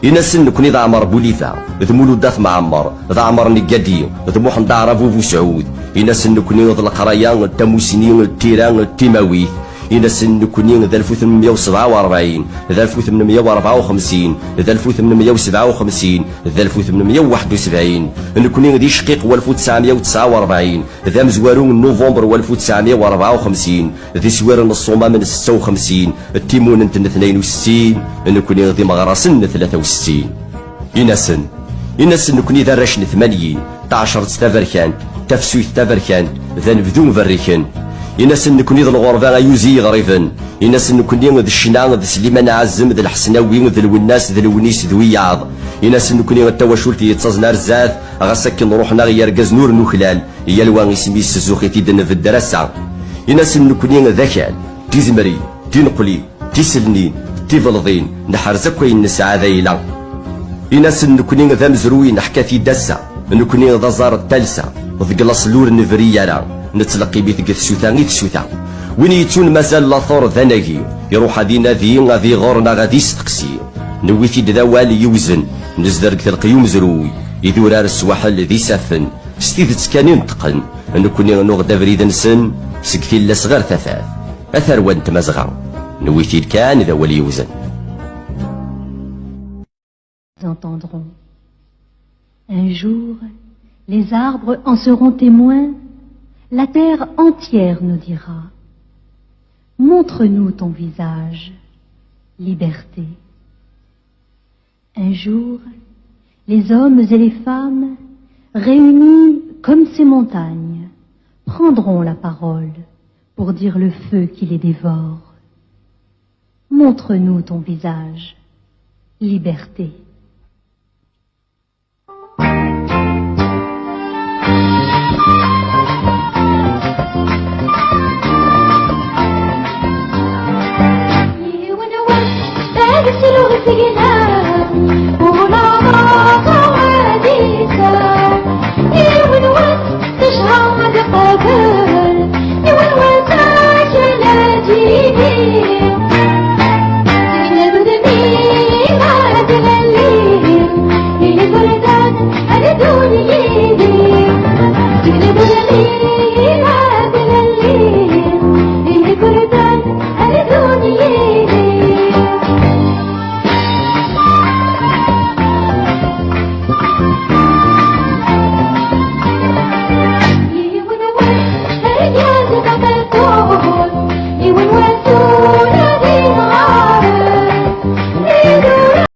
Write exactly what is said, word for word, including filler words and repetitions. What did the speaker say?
Ini-asen, nekkni d Ɛmer Buliba, d Mulud At Mɛemmer, d Ɛmer Negadi, d Muḥend Aɛrab U Busɛud. Ini-asen, nekkni d leqraya, d tamusni, d tira, d timawit. Ini-asen, nekkni d alef u tmenmeyya u sebɛa u rebɛin, d alef u tmenmeyya u rebɛa u xemsin, d alef u tmenmeyya u sebɛa u xemsin, d alef u tmenmeyya u waḥed u sebɛin. Nekkni d icqiq n walef u tesɛemya u tesɛa u rebɛin, d amezwaru n nuvember n walef u tesɛemya u rebɛa u xemsin, d iswiren n ṣṣumam n setta u xemsin, d timunent n tnayen u settin, nekkni d imeɣrasen n tlata u settin. Ini-asen, ini-asen nekkni d arrac n tmanyin, taɛecert taberkant, tafsut taberkant, d anebdu uberriken. Ini-asen nekkni d lɣerba ay uzi iɣriben. Ini-asen nekkni d ccna d Sliman Ɛazem d Lḥesnawi d Lwennas d Lewnis d wiyaḍ. Ini-asen nekkni d tawacult yettaẓen ar zdat, ɣas akken ruḥen-aɣ yergazen ur nuklal, yal wa isem-is zzux-it-id nbedder ass-a. Ini-asen nekkni d akal, d tizemrin, d tineqlin, d tiselnin, d tibelḍin, neḥrez akk ayen nesɛa d ayla. Ini-asen nekkni d amezruy neḥka-t-id ass-a, nekkni d aẓar d talsa, deg laṣel ur nebri ara, nettleqqim-it deg tsuta i tsuta. Win yettun mazal later d anagi, iruḥ ad inadi, ad iɣer neɣ ad isteqsi. Newwi-t-id d awal yewzen, nezder deg telqey umezruy, idurar s waḥel d isaffen, s tidet kan i neṭqen, nekkni nuɣ-d abrid-nsen, seg tillas ɣer tafat. A tarwa n Tmazɣa, newwi-t-id kan d awal yewzen. Entendrons. Un jour, les arbres en seront témoins, la terre entière nous dira : Montre-nous ton visage, liberté. Un jour, les hommes et les femmes, réunis comme ces montagnes, prendront la parole pour dire le feu qui les dévore. Montre-nous ton visage, liberté.